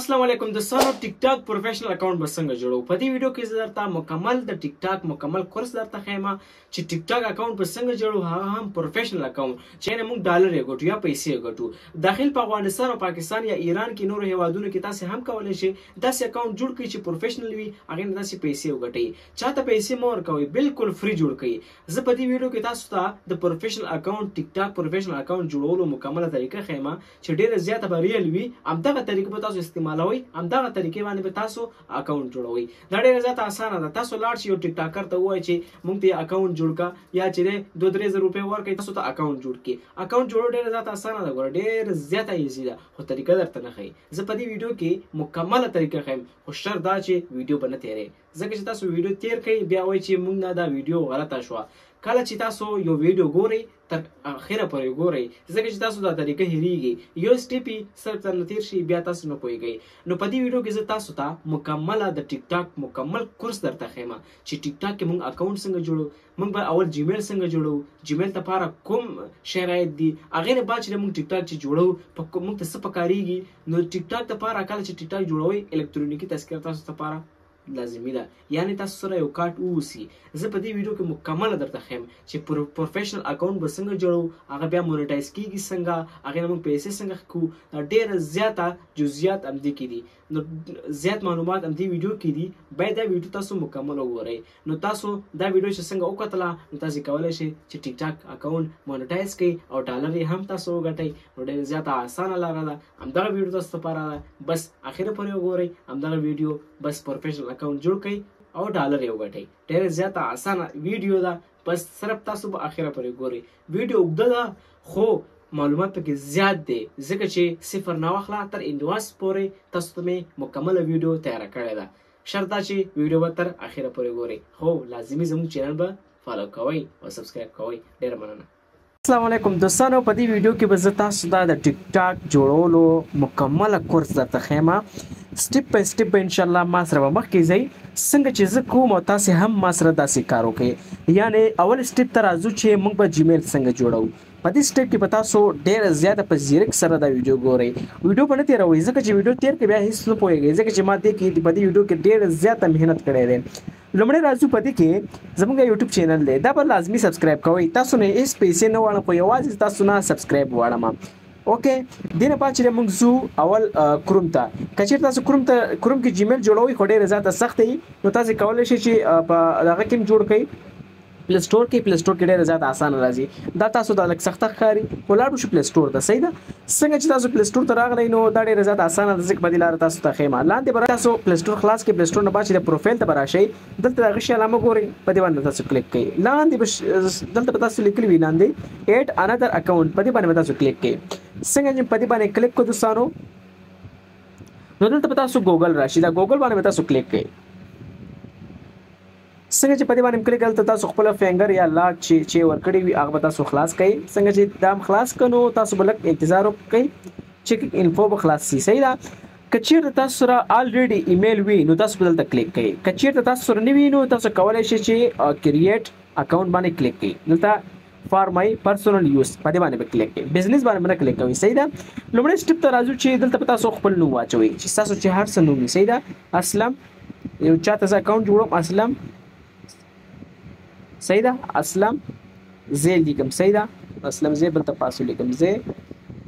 السلام علیکم دوستانو، ټیک ټاک پروفیشنل اکاونټ به څنګه جوړو؟ په دې ویډیو کې زه درته مکمل د ټیک ټاک مکمل کورس درته ښیم چې ټیک ټاک اکاونټ به څنګه جوړو، هغه هم پروفیشنل اکاونټ چې یعنې موږ ډالر یې ګټو یا پیسې یې ګټو. داخل په افغانستان او پاکستان یا ایران کې نورو هیوادونو کې تاسې هم کولی شئ داسې اکاونټ جوړ کړئ چې پروفیشنل وي، هغې نه تاسې پیسې وګټئ. چاته پیسې مه ورکوئ، بالکل فري جوړ کړئ. زه په دې ویډیو کې تاسو ته د پروفیشنل اکاونټ ټیک ټاک پروفیشنل اکاونټ جوړولو مکمله طریقه ښیم چې ډیره زیاته به ریل وي. همدغه طریقه به تاسو استعمالوئ، همدغه طریقې باندې به تاسو اکاونټ جوړوئ. دا ډیره زیاته اسانه ده. تاسو لاړ شئ یو ټیک ټاکر ته ووایئ چې موږ ته اکاونټ جوړ کا، یا چې دی 2-3 زره روپۍ ورکړئ تاسو ته اکاونټ جوړ کړي. اکاونټ جوړول ډیره زیاته اسانه ده، ګوره ډیره زیاته ایزي ده، خو طریقه درته نه ښیي. زه په دې ویډیو کې مکمله طریقه ښیم، خو شرط دا چې ویډیو به نه تېرئ، ځکه چې تاسو ویډیو تیر کړئ بیا وایي چې موږ نه دا ویډیو غلطه شوه. کله چې تاسو یو ویډیو ګورئ تر اخره پورې ګورئ، ځکه چې تاسو دا طریقه هېریږي، یو سټیپ یې صرف درنه تېر شي بیا تاسو نه پوهېږئ. نو په دې ویډیو کې زه تاسو ته مکمله د ټیک ټاک مکمل کورس درته ښیم چې ټیک ټاک کې موږ اکاونټ څنګه جوړو، موږ به اول جیمیل څنګه جوړو، جیمیل لپاره کوم شرایط دي، هغې نه بعد چې موږ ټیک ټاک چې جوړو موږ ته څه پکارېږي. نو ټیک ټاک لپاره کله چې ټیک ټاک جوړوئ الکترونیکي تذکره تاسو لپاره لازمي ده، یعنی تاسو سره یو کارت ووسی. زه په دې ویډیو کې مکمله درته ښیم چې پروفیشنل اکاونټ به څنګه جوړو، هغه بیا مونیټایز کیږي څنګه، هغې نه موږ پیسې څنګه ښکو. دا ډېره زیاته جزئیات همدې کې دي، نو زیات معلومات همدې ویډیو کې دي. باید دا ویډیو تاسو مکمل وګورئ. نو تاسو دا ویډیو چې څنګه وکتله، نو تاسو کولی شئ چې ټیک ټاک اکاونټ مونیټایز کړئ او ډالر یې هم تاسو وګټئ. نو ډېره زیاته اسانه لاره ده، همدغه ویډیو تاسو لپاره ده. بس اخره پورې وګورئ همدغه ویډیو، بس پروفیشنل اکاونټ جوړ کړئ او ډالر یې وګټئ. ډېره زیاته اسانه ویډیو ده، بس صرف تاسو به اخره پورې ګورئ. ویډیو اوږده ده خو معلومات پکې زیات دی، ځکه چې صفر نه واخله تر انډواس پورې تاسو ته مې مکمله ویډیو تیاره کړې ده. شرط دا چې ویډیو به تر اخره پورې ګورئ، خو لازمي زموږ چینل به فالو کوئ او سبسکرایب کوئ. ډېره مننه. السلام علیکم دوستانو، په دې ویډیو کې به زه تاسو ته د ټیک ټاک جوړولو مکمله کورس درته ښیم. سټیپ بای سټیپ به انشاءالله ما سره به مخکې ځئ، څنګه چې زه کوم او تاسې هم ما سره داسې کار وکړئ. یعنې اول سټیپ ته راځو چې موږ به جیمیل څنګه جوړو. په دې سټیپ کې به تاسو ډېره زیاته په ځیرک سره دا ویډیو ګورئ، ویډیو به نه تېروئ، ځکه چې ویډیو تېر کړئ بیا هېڅ نه پوهېږئ، ځکه چې ما دې کې په دې ویډیو کې ډېره زیاته محنت کړی دی. لومړی راځو په دې کې زموږ یوټیوب چینل دی، دا به لازمي سبسکرایب کوئ. تاسو نه هېڅ پیسې نه غواړم، خو یوازې تاسو نه سبسکرایب غواړم. اوکې، دې نه بعد چې موږ ځو اول کروم ته. که چېرې تاسو کروم ته کروم کې جیمیل جوړوئ خو ډېره زیاته سخته وي، نو تاسو کولی شئ چې په دغه کې هم جوړ کړئ، پلی سټور کې. پلی سټور کې ډېره زیاته اسانه راځي. دا تاسو دا لږ سخته ښکاري، خو لاړ شو پلی سټور ته. صحیح ده، څنګه چې تاسو پلی سټور ته راغلئ نو دا ډېره زیاته اسانه ده، ځکه په دې لاره تاسو ته ښیم. لاندې به تاسو پلی سټور خلاص کړئ، پلی سټور نه بعد چې د پروفایل ته به راشئ، دلته د هغه شي علامه ګورئ، په دې باندې تاسو کلیک کړئ. لاندې به دلته به تاسو لیکلي وي لاندې ایډ انادر اکاونټ، په دې باندې به تاسو کلیک کړئ. څنګه چې په دې باندې کلیک کړو دوستانو، نو دلته به تاسو ګوګل راشي، دا ګوګل باندې به تاسو کلیک کړئ. څنګه چې په دې باندې کلیک کړل، تاسو خپل فینګر یا لاک چې ورکړی وي هغه به تاسو خلاص کړئ. څنګه چې دا هم خلاص کړئ نو تاسو به لږ انتظار وکړئ چې انفو به خلاص شي. صحیح ده، که چیرته تاسو سره الریډي ایمیل وي نو تاسو به دلته کلیک کړئ. که چیرته تاسو سره نه وي نو تاسو کولی شئ چې کریټ اکاونټ باندې کلیک کړئ. دلته فار مای پرسونل یوز په دې باندې به کلیک کړئ، بزنس باندې به نه کلیک کوئ. صحیح ده، لومړی سټیپ ته راځو چې دلته به تاسو خپل نوم واچوئ چې تاسو چې هر څه نوم وي. صحیح ده، اسلم یو چاته زه اکاونټ جوړوم، اسلم. صحیح ده، اسلم زی لیکم. صحیح ده، اسلم زی بل ته پاسو لیکم، زی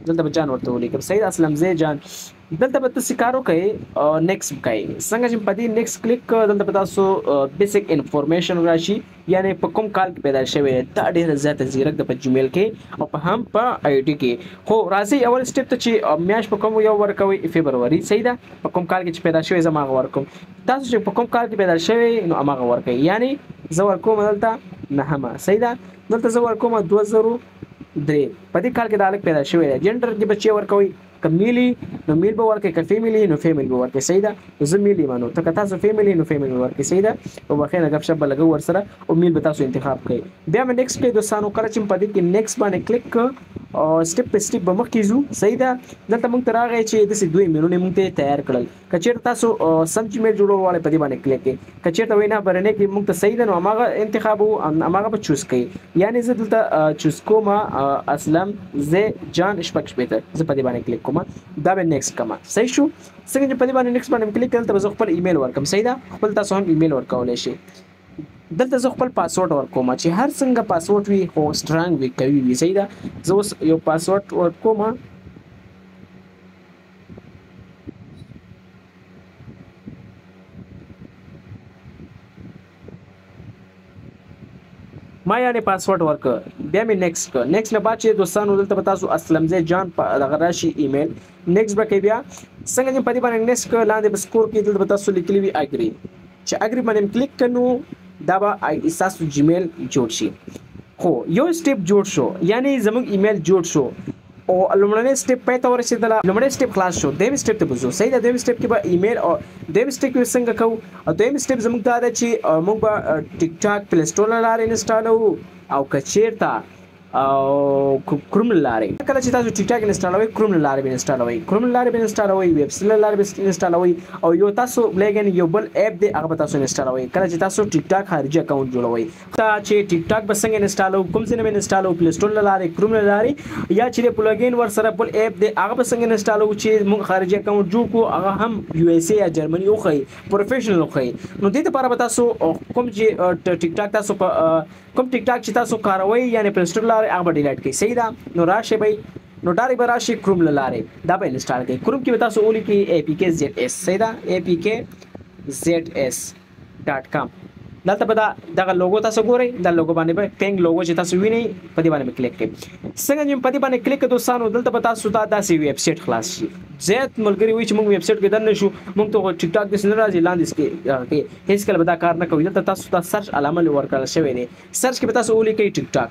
دلته به جان ورته ولیکم. صحیح ده، اسلم زی جان. دلته به تاسو کار وکړئ او نیکسټ وکړئ. څنګه چې په دې نیکسټ کلیک کړئ، دلته به تاسو بیسیک انفارمیشن راشي، یعنی په کوم کال کې پیدا شوی دی. دا ډېره زیاته ځیرک ده په جیمیل کې او په هم په آی ډي کې. خو راځئ اول سټیپ ته چې میاشت په کوم یو ورکوئ، فبروري. صحیح ده، په کوم کال کې چې پیدا شوی زه هماغه ورکوم. تاسو چې په کوم کال کې پیدا شوی نو هماغه ورکوئ، یعنی زه ورکوم دلته نهمه. صحیح ده، دلته زه ورکوم 2003، په دې کال کې دا هلک پیدا شوی دی. جنډر کې به چې ورکوئ، که میلی نو میل به ورکړئ، که فیمیلی نو فیمیل به ورکړئ. صحیح ده، زه میل یم، نو ته که تاسو فیمیلی نو فیمیل به ورکړئ. صحیح ده، او بخښنه ګپ شپ به لګو ورسره او میل به تاسو انتخاب کړئ. بیا مې نیکسټ کړئ دوستانو. کله چې په دې کې نیکسټ باندې کلیک کړ سټیپ په سټیپ به مخکې ځو. صحیح ده. دلته موږ ته راغی چې داسې دوه ایمیلونه موږ ته تیار کړل. که چېرته تاسو سم جیمیل جوړول غواړئ په دې باندې کلیک کړئ، که چېرته وایي نه برنې کې موږ ته صحیح ده نو هماغه انتخاب وو هماغه به چوز کړئ. یعنې زه دلته چوز کوم اسلم زه جان 66، زه په دې باندې کلیک کوم، دا به نیکسټ کوم. صحیح شو. څنګه چې په دې باندې نیکسټ باندې کلیک کړل ته به زه خپل ایمیل ورکړم. صحیح ده. خپل تاسو هم ایمیل ورکولی شئ. دلته زه خپل پاسورډ ورکوم چې هر څنګه پاسورډ وي خو سترانګ وي، قوي وي. صحیح ده. زه اوس یو پاسورډ ورکوم. ما یعنې پاسورډ ورکړ، بیا مې نیکسټ کړ. نیکسټ نه بعد چې دوستانو دلته به تاسو اسلم زی جان په دغه راشي ایمیل، نیکسټ به کوي. بیا څنګه چې په دې باندې نیکسټ کړ، لاندې به سکور کې دلته به تاسو لیکلي وي اګري، چې اګري باندې کلیک کړو دا به ستاسو جیمیل جوړ شي. خو یو سټیپ جوړ شو، یعنی زموږ ایمیل جوړ شو او لومړنی سټیپ پای ته ورسېدله، لومړی سټیپ خلاص شو. دویم سټیپ ته به ځو. صحیح ده. دویم سټیپ کې به ایمیل او دویم سټیپ کې څنګه کوو؟ او دویم سټیپ زموږ دا ده چې موږ به ټیک ټاک پلی سټور له لارې انسټالوو او که چېرته او کروم له لارې. کله چې تاسو ټیک ټاک انسټالوئ کروم له لارې به انسټالوئ، کروم له لارې به انسټالوئ، ویب سایټ له لارې به انسټالوئ او یو تاسو لیکن یو بل اپ دی هغه به تاسو انسټالوئ کله چې تاسو ټیک ټاک خارجي اکاونټ جوړوئ. تا چې ټیک ټاک به څنګه انسټالوو، کوم ځای نه به انسټالوو، پلی سټور له لارې، کروم له لارې، یا چې پلګین ورسره بل اپ دی هغه به څنګه انسټالوو چې موږ خارجي اکاونټ جوړ کړو، هغه هم یو اس ای یا جرمني وښایي، پروفیشنل وښایي. نو دې لپاره به تاسو کوم چې ټیک ټاک تاسو په کوم ټیک ټاک چې تاسو کاروئ یعنې پلی سټور لارې هغه به ډیلیټ کړئ. صحیح ده. نو راشئ به نو ډایرکټ به راشي کروم له لارې، دا به انسټال کړئ. کروم کې به تاسو ولیکئ ای پی کې زیډ اس. صحیح ده. ای پی کې زیډ اس ډاټ کام. دلته به دا دغه لوګو تاسو ګورئ، دا لوګو باندې به پینګ لوګو چې تاسو وینئ په دې باندې به کلیک کړئ. څنګه چې په دې باندې کلیک کړئ دوستانو دلته به تاسو ته داسې ویب سایټ خلاص شي. زیات ملګري وایي چې موږ ویب سایټ کې دننه شو، موږ ته خو ټیک ټاک داسې نه راځي، لاندې کې هېڅکله به دا کار نه کوي. دلته تاسو ته سرچ علامه ورکړل شوی دی، سرچ کې به تاسو ولیکئ ټیک ټاک،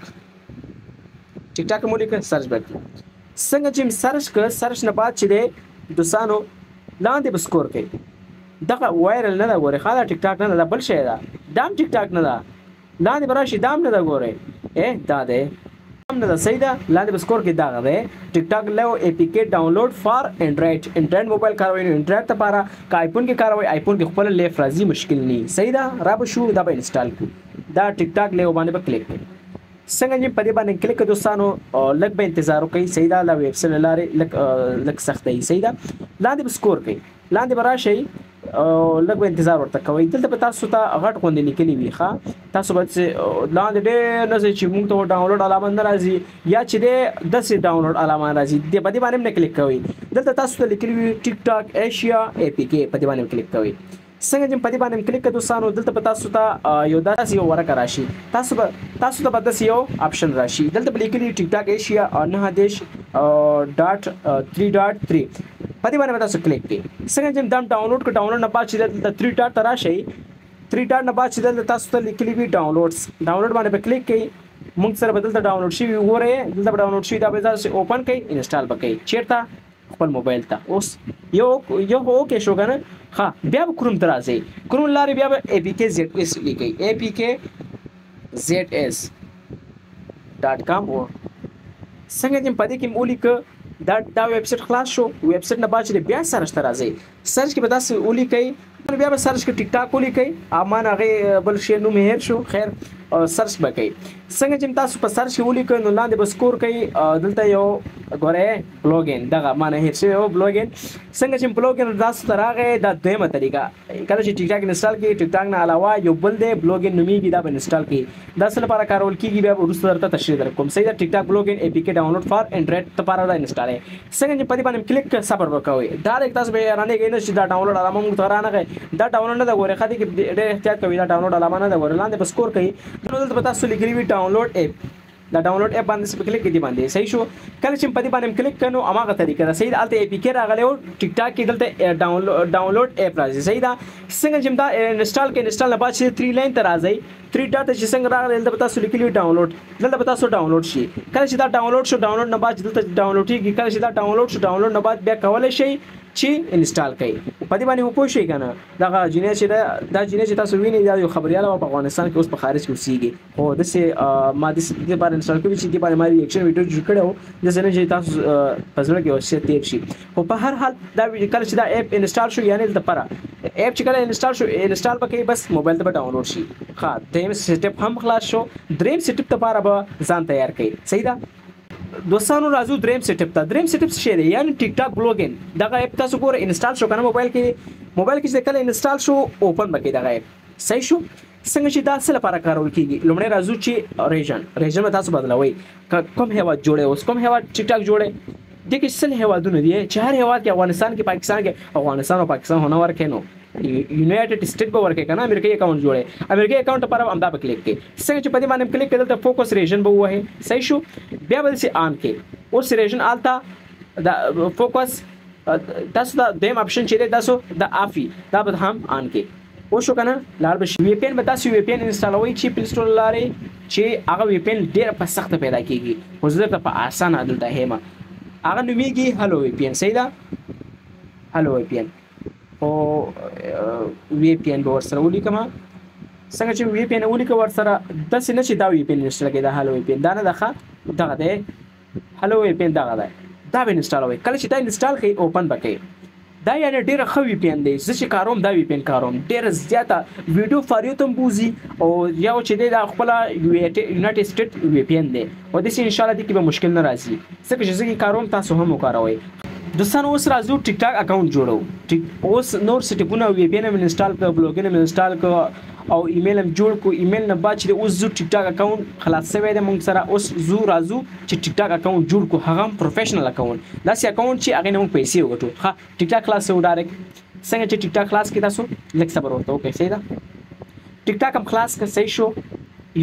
ټیک ټاک مو ولیکئ، سرچ به کړئ. څنګه چې سرچ کړ، سرچ نه بعد چې دی دوستانو لاندې به سکور کوي. دغه وایرل نه ده ګورئ، ښه دا ټیک ټاک نه ده، دا بل شی ده، دا هم ټیک ټاک نه ده. لاندې به راشي دا هم نه ده ګورئ، دا دی هم نه ده. صحیح ده. لاندې به سکور کې دغه دی ټیک ټاک لیو ای پی کې ډاونلوډ فار انډرایډ. انډرایډ موبایل کاروئ نو انډرایډ لپاره، که آیفون کې کاروئ آیفون کې خپله لیف راځي، مشکل نه. صحیح ده. را به شو، دا به انسټال کړو. دا ټیک ټاک لیو باندې به کلیک کړئ. څنګه چې په دې باندې کلیک کړئ دوستانو لږ به انتظار وکړئ. صحیح ده. له ویب سایټ له لارې لږ سخت دی. صحیح ده. لاندې به سکور کړئ، لاندې به راشئ لږ به انتظار ورته کوئ. دلته به تاسو ته غټ غوندې لیکلي وي، ښه تاسو به لاندې ډېر نه ځئ چې موږ ته ډاونلوډ علامه نه راځي، یا چې دی داسې ډاونلوډ علامه راځي، دې په دې باندې هم نه کلیک کوئ. دلته تاسو ته لیکلي وي ټیک ټاک ایشیا ای پی کې، په دې باندې هم کلیک کوئ. څنګه چې په دې باندې کلیک کړئ دوستانو دلته به تاسو ته یو داسې یو ورقه راشي، تاسو ته به داسې یو آپشن راشي. دلته به لیکلي ټیک ټاک ایشیا 9.3.3، په دې باندې به تاسو کلیک کړئ. څنګه چې دا ډاونلوډ کړئ، ډاونلوډ نه بعد چې دلته 3 ډاټ ته راشئ، 3 ډاټ نه بعد چې دلته تاسو ته لیکلي وي ډاونلوډز، ډاونلوډ باندې به کلیک کړئ. موږ سره به دلته ډاونلوډ شوي وګورئ، دلته به ډاونلوډ شوي، دا به تاسو اوپن کړئ، انسټال به کړئ چېرته خپل موبایل ته. اوس یو یو اوکې شو که نه؟ ښه بیا به کروم ته راځئ، کروم لارې بیا به ای پی کې زیډ اس لیکئ، ای پی کې زیډ اس ډاټ کام. و څنګه چې په دې کې مې ولیکه دا ویب سایټ خلاص شو. ویب سایټ نه بعد چې بیا سرچ ته راځئ، سرچ کې به تاسو ولیکئ، بیا به سرچ کې ټیک ټاک ولیکئ، ما نه هغې بل شی نوم یې هېر شو، خیر سرچ به کوئ. څنګه چې تاسو په سرچ کې ولیکئ نو لاندې به سکور کوئ. دلته یو ګورئ بلوګین، دغه ما نه هېر شوی و بلوګین. څنګه چې بلوګین تاسو ته راغی، دا دویمه طریقه کله چې ټیک ټاک انسټال کړئ، ټیک ټاک نه علاوه یو بل دی بلوګین نومېږي، دا به انسټال کړئ. دا څه لپاره کارول کېږي بیا به وروسته درته تشریح درکوم. صحیح ده. ټیک ټاک بلوګین ای پی کې ډاونلوډ فار انډرایډ لپاره دا انسټال دی. څنګه چې په دې باندې کلیک کړئ صبر به کوئ، ډایرکټ تاسو به حیرانېږئ نه چې دا ډاونلوډ علامه موږ ته رانغی، دا ډاونلوډ نه ده ګورئ، ښه دې کې ډېر احتیاط کوئ، دا ډاونلوډ علامه نه ده ګورئ. لاندې به سکور کوئ، نو دلته به تاسو لیکلي وي ډاونلوډ اپ، دا ډاونلوډ اپ باندې څه کلیک دی باندې. صحیح شو. کله چې په دې باندې کلیک کړو هماغه طریقه ده. صحیح ده. هلته ای پی کې راغلی او ټیک ټاک کې دلته ډاونلوډ اپ راځي. صحیح ده. څنګه چې دا انسټال کړئ، انسټال نه بعد چې 3 لاین ته راځئ، 3 ډاټ ته چې څنګه راغلی دلته به تاسو لیکلي وي ډاونلوډ، دلته به تاسو ډاونلوډ شي. کله چې دا ډاونلوډ شو، ډاونلوډ نه بعد چې دلته ډاونلوډ کېږي، کله چې دا ډاونلوډ شو، ډاونلوډ نه بعد بیا کولی شئ چې install کړئ. په دې باندې خو پوه شئ که نه؟ دغه جینۍ چې ده، دا جینۍ چې تاسو وینئ، دا یو خبریاله وه، په افغانستان کې اوس په خارج کې اوسېږي. خو داسې ما داسې دې لپاره install کړي چې دې باندې ما reaction ویډیو جوړ کړی و، داسې نه چې تاسو په زړه کې یو څه تېر شي. خو په هر حال دا کله چې دا app install شو، یعنې دلته پره app چې کله install شو، install به کوي، بس موبایل ته به download شي. ښه، دویم step هم خلاص شو. دریم step لپاره به ځان تیار کړئ. صحیح ده دوستانو؟ راځو دریم step ته. دریم step څه شی دی؟ یعنی ټیک ټاک بلوګین. دغه app تاسو ګوره install شو کنه موبایل کې؟ موبایل کې چې کله install شو، open به کړئ دغه app. صحیح شو؟ څنګه چې دا څه لپاره کارول کیږي؟ لومړی راځو چې region به تاسو بدلوئ، کوم هیواد جوړی. اوس کوم هیواد ټیک ټاک جوړی؟ دې کې 100 هیوادونه دي چې هر هیواد کې، افغانستان کې، پاکستان کې، افغانستان او پاکستان هونه ورکې، نو United State به ورکې کنه، امریکایي account جوړې. امریکایي account لپاره همدا به کلیک کې. څنګه چې په دې باندې کلیک کړئ، دلته focus region به ووهئ. صحیح شو؟ بیا به داسې on کې. اوس region آلته د focus تاسو دا دویم option چې دی تاسو د افي، دا به هم on کې. وشو کنه؟ لاړ به شي. VPN به تاسو VPN انسټالوئ چې Play Store لارې، چې هغه VPN ډېره په سخته پیدا کیږي، خو زه درته په اسانه دلته ښیم. هغه نومیږي Hello VPN. صحیح ده؟ Hello VPN او VPN به ورسره ولیکم. څنګه چې VPN ولیکه ورسره، داسې نه چې دا VPN install کړئ، دا Hello VPN دا نه ده. ښه، دغه دی Hello VPN، دغه دی، دا به انسټالوئ. کله چې دا install کړئ، open به کړئ دا. یعنی ډیره ښه VPN دی. زه چې کاروم دا VPN کاروم، ډیره زیاته ویډیو for you ته هم بوځي. او یو چې دی دا خپله United State VPN دی، او داسې انشاءالله دې کې به مشکل نه راځي، ځکه چې زه یې کاروم، تاسو هم وکاروئ. دوستانو، اوس راځو ټیک ټاک account جوړو. ټیک، اوس نور سټپونه، VPN هم install کړ، بلوګین هم install کړ او ایمیل هم جوړ کو. ایمیل نه بعد چې اوس زو ټیک ټاک account خلاص شوی دی مونږ سره، اوس زو راځو چې ټیک ټاک account جوړ کو، هغه هم professional account، داسې account چې هغې نه مونږ پیسې وګټو. ښه، ټیک ټاک خلاص شو direct. څنګه چې ټیک ټاک خلاص کړي، تاسو لږ صبر ورته وکړئ. صحیح ده؟ ټیک ټاک هم خلاص کړ. صحیح شو؟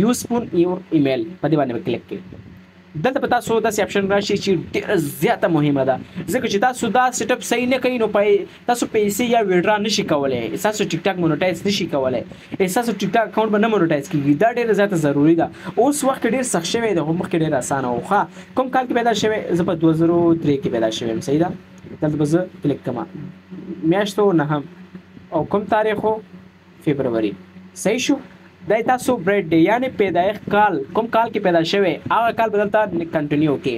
Use phone your email، په دې باندې به کلیک کړئ. دلته به تاسو داسې option راشي چې ډېره زیاته مهمه ده، ځکه چې تاسو دا step صحیح نه کوئ، نو تاسو پیسې یا withdraw نشي کولی، تاسو ټیک ټاک monetize نشي کولی، تاسو ټیک ټاک account به نه monetize کیږي. دا ډېره زیاته ضروري ده. اوس وخت کې ډېر سخت شوی دی، خو مخکې ډېر اسانه و. ښه، کوم کال کې پیدا شوی؟ زه په 2003 کې پیدا شوی یم. صحیح ده؟ دلته به زه کلیک کوم، میاشت نهم او کوم تاریخ و؟ فبروري. صحیح شو؟ دا تاسو birth day، یعنی پیدایښت کال، کوم کال کې پیدا شوی، هغه کال به دلته continue کې.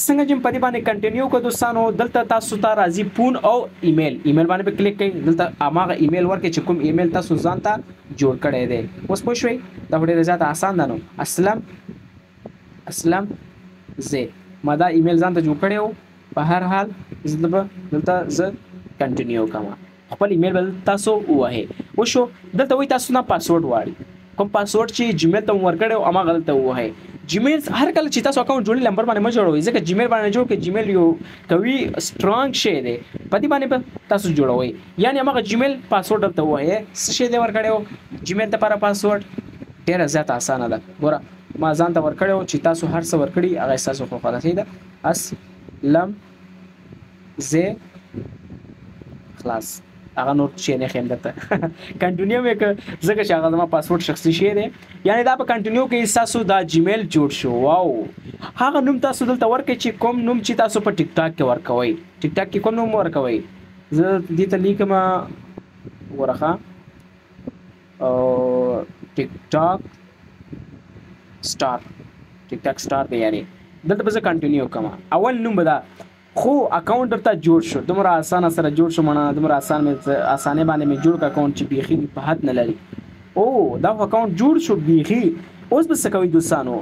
څنګه چې په دې باندې continue کو دوستانو، دلته تاسو ته راځي phone او ایمیل. ایمیل باندې به کلیک کړئ. دلته هماغه ایمیل ورکړئ چې کوم ایمیل تاسو ځان ته جوړ کړی دی. اوس پوه شوئ؟ دا خو ډېره زیاته اسان ده. نو اسلم زه ما دا ایمیل ځان ته جوړ کړی و. په هر حال زه به دلته زه continue کوم. خپل ایمیل به تاسو ووهئ. وشو؟ دلته وایي تاسو نه پاسورډ غواړي. کوم پاسورډ چې جیمیل ته مو ورکړی و، هماغه دلته ووهئ. جیمیل هر کله چې تاسو account جوړوئ، لمبر باندې مه جوړوئ، ځکه جیمیل باندې جوړ کړئ، جیمیل یو قوي strong شی دی، په دې باندې به تاسو جوړوئ. یعنی هماغه جیمیل پاسورډ دلته ووهئ. څه شی دی ورکړی و جیمیل لپاره پاسورډ؟ ډېره زیاته اسانه ده. ګوره، ما ځان ته ورکړی و، چې تاسو هر څه ورکړي هغه ستاسو خوښه ده. صحیح ده؟ اسلم زه خلاص، هغه نور شی نه ښیم درته. continue مې که، ځکه چې هغه زما پاسورډ شخصي شی دی. یعنی دا په continue کې ستاسو دا جیمیل جوړ شو. واو، هغه نوم تاسو دلته ورکړئ چې کوم نوم چې تاسو په ټیک ټاک کې ورکوئ. ټیک ټاک کې کوم نوم ورکوئ؟ زه دې ته لیکم، ګوره ښه، او ټیک ټاک سټار، ټیک ټاک سټار دی. یعنی دلته به زه continue کوم. اول نوم به دا، خو account درته جوړ شو، دومره اسانه سره جوړ شو. مڼه دومره اسان مې اسانۍ باندې مې جوړ کړ account چې بیخي په حد نه لري. او دا خو account جوړ شو بیخي. اوس به څه کوئ دوستانو؟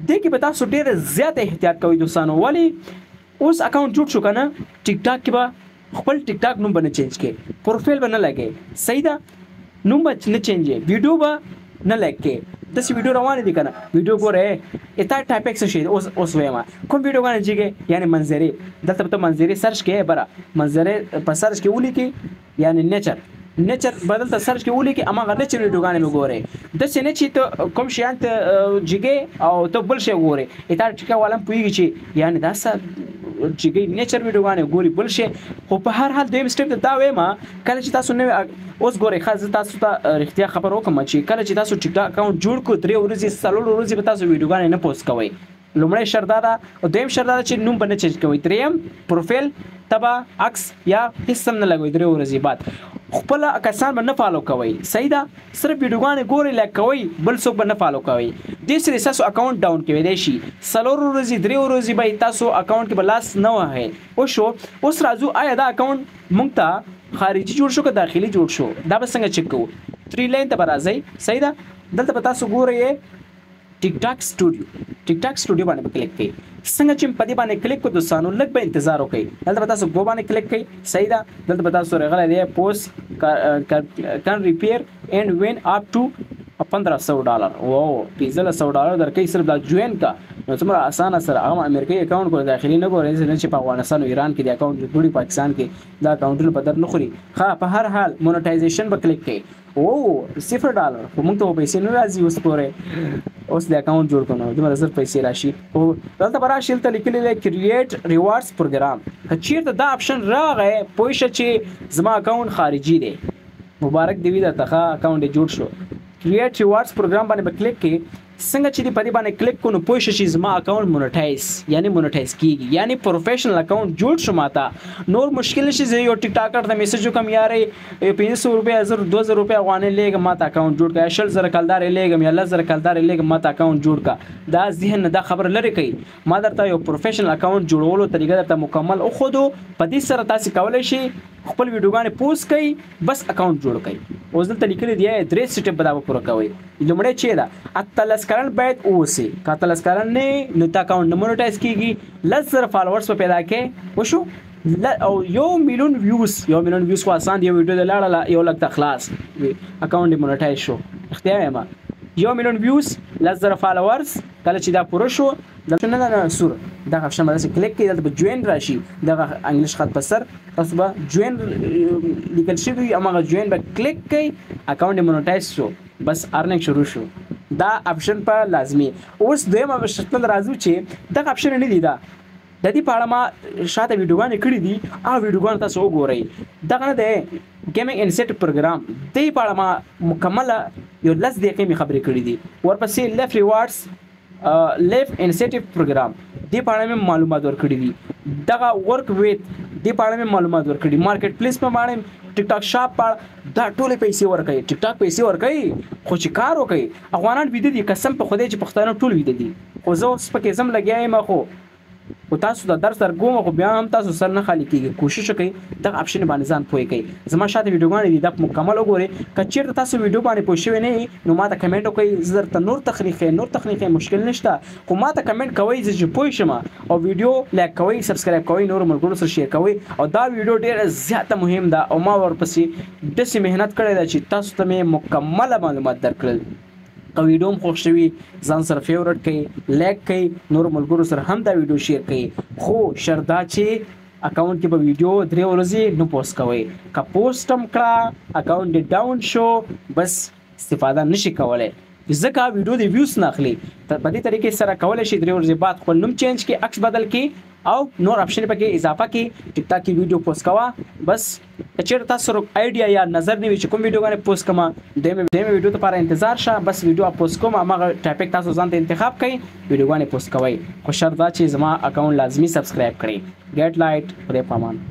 دې کې به تاسو ډېره زیاته احتیاط کوئ دوستانو. ولې؟ اوس account جوړ شو که نه، ټیک ټاک کې به خپل ټیک ټاک نوم به نه change کې، پروفایل به نه لګې. صحیح ده؟ نوم به نه change، ویډیو به نه like کې. داسې ویډیو روانې دي که نه؟ ویډیو ګوره اتا topic څه شی دی؟ اوس وایم کوم ویډیوګانې چې یعنی منظرې، دلته به ته منظرې search کې، بره منظرې په search کې ولیکې، یعنی nature به دلته search کې ولیکې، هماغه nature ویډیوګانې به ګورې. داسې نه چې ته کوم شیان ته جګې او ته بل شی ګورې. اتا ټیکا والا هم پوهېږي چې یعنی دا څه جګې nature ویډیوګانې ګوري بل شی. خو په هر حال دویم step ته دا وایم، کله چې تاسو نوی اوس ګورئ، ښه، زه تاسو ته رښتیا خبر وکړم چې کله چې تاسو ټیک ټاک account جوړ کړو، 3 ورځې 4 ورځې به تاسو ویډیوګانې نه پوسټ کوئ. لومړی شرط دا ده، او دویم شرط دا ده چې نوم به نه چینج کوئ. دریم پروفایل ته به عکس یا هیڅ هم نه لګوئ 3 ورځې بعد. خپل کسان به نه follow کوئ، صحیح ده؟ صرف ویډیوګانې ګورئ، لایک کوئ، بل څوک به نه follow کوئ. دې سره ستاسو اکاونټ down کېدای شي. 4 ورځې 3 ورځې به تاسو اکاونټ کې به لاس نه وهئ. وشو، اوس راځو آیا دا اکاونټ مونږ ته خارجي جوړ شو که داخلي جوړ شو؟ دا به څنګه چک کوو؟ 3 line ته به راځئ، صحیح ده؟ دلته به تاسو ګورئ ټیک ټاک سټوډیو، ټیک ټاک سټوډیو باندې به کلیک کړئ. څنګه چې په دې باندې کلیک کړو دوستانو، لږ به انتظار وکړئ. دلته به تاسو go باندې کلیک کړئ، صحیح ده؟ دلته به تاسو راغلی دی post can repair and win up to $1500. واو، $1500 درکوي صرف دا join کا. نو څومره اسانه سره هغه امریکایي اکاونټ ګوره، داخلي نه ګورئ، نه چې په افغانستان او ایران کې د اکاونټ جوړ کړي، پاکستان کې دا اکاونټونه په در نه خوري. ښه، په هر حال monetization به کلیک کړئ. او $0، خو موږ ته پیسې نه راځي اوس پورې. اوس د اکاونټ جوړ کړو دومره زر پیسې راشي. خو دلته به راشي، دلته لیکلي دی create rewards program. که چېرته دا option راغی پوه شه چې زما اکاونټ خارجي دی. مبارک دې وي درته، ښه اکاونټ دې جوړ شو. create rewards program باندې به کلیک کړئ. څنګه چې په دې باندې کلیک کړو نو پوه شئ چې زما اکاونټ monetize، یعنی monetize کیږي، یعنی professional اکاونټ جوړ شو. ماته نور مشکل نشي، زه یو ټیک ټاکر ته میسج وکم، یارې 500 روپۍ، 1000 2000 روپۍ افغانۍ لېږم، ماته اکاونټ جوړ کړه، 20,000 کلدارې لېږم یا 10,000 کلدارې لېږم، ماته اکاونټ جوړ کړه. دا ذهن نه دا خبره لرې کوي. ما درته یو professional اکاونټ جوړولو طریقه درته مکمل وښودو. په دې سره تاسې کولی شئ خپل ویډیوګانې پوسټ کړئ، بس اکاونټ جوړ کړئ. اوس دلته لیکلي دي 3 step به دا به پوره کوئ. لومړی چې ده 18 کلن باید اوسې، که 18 کلن نه یې نو ته اکاونټ نه monetize کېږي. 10,000 followers به پیدا کړې، وشو، او 1 میلیون views. 1 میلیون views خو اسان دی، یو ویډیو دې لاړه 1 لک ته خلاص اکاونټ دې monetize شو. رښتیا وایم، 1 میلیون views، 10,000 followers، کله چې دا پوره شو دلته نه نه سور دغه option به داسې کلیک کړئ، دلته به join راشي، دغه انګلیش خط په سر تاسو به join لیکل شوي وي، هماغه join به کلیک کړئ، اکاونټ یې monetize شو، بس earning شروع شو. دا option په لازمي. اوس دویم اپشن ته راځو چې دغه اپشن نه دی، دا د دې په اړه ما شاته ویډیوګانې کړې دي، هغه ویډیوګانې تاسو وګورئ. دغه نه دی gaming incentive program، دې په اړه ما مکمله یو 10 دقیقې مې خبرې کړې دي. ورپسې live rewards live incentive program، دې په اړه مې معلومات ورکړي دي. دغه work with دې په اړه مې معلومات ورکړي، market place په اړه، ټیک ټاک شاپ په اړه. دا ټولې پیسې ورکوي، ټیک ټاک پیسې ورکوي، خو چې کار وکوي. افغانان ویده دي، قسم په خدای چې پښتانه ټول ویده دي. خو زه اوس پکې ځم لګیا یم، خو تاسو ته درس درکوم، خو بیا هم تاسو سر نه خالي کېږي. کوشش وکړئ دغه اپشن باندې ځان پوه کړئ. زما شاته ویډیوګانې دي، دا مکمل وګورئ. که چېرته تاسو ویډیو باندې پوه شوي نه یئ نو ماته کمنټ وکړئ، زه درته نور تخنیک ښیم، نور تخنیک ښیم، مشکل نشته، خو ماته کمنټ کوئ زه چې پوه شم. او ویډیو لایک کوئ، subscribe کوئ، نورو ملګرو سره share کوئ. او دا ویډیو ډېره زیاته مهم ده او ما ورپسې داسې محنت کړی ده چې تاسو ته مې مکمله معلومات درکړل. که ویډیو هم خوښ شوي ځان سره favorite کړئ، لایک کړئ، نورو ملګرو سره هم دا ویډیو share کړئ. خو شرط دا چې اکاونټ کې به ویډیو 3 ورځې نه پوسټ کوئ. که پوسټ هم کړه اکاونټ دې down شو، بس استفاده نشي کولی، ځکه ویډیو دې views نه اخلي. په دې طریقې سره کولی شئ 3 ورځې بعد خپل نوم change کړئ، عکس بدل کړئ او نور اپشن پکې اضافه کړئ. ټیک ټاک کې ویډیو پوسټ کوه. بس که چېرته تاسو سره idea یا نظر نه وي چې کوم ویډیوګانې پوسټ کړم، دویمې ویډیو لپاره انتظار شه، بس ویډیو پوسټ کوم، هماغه topic تاسو ځان ته انتخاب کړئ، ویډیوګانې پوسټ کوئ. خو شرط دا چې زما اکاونټ لازمي subscribe کړئ. ګیټ لایټ، خدای په امان.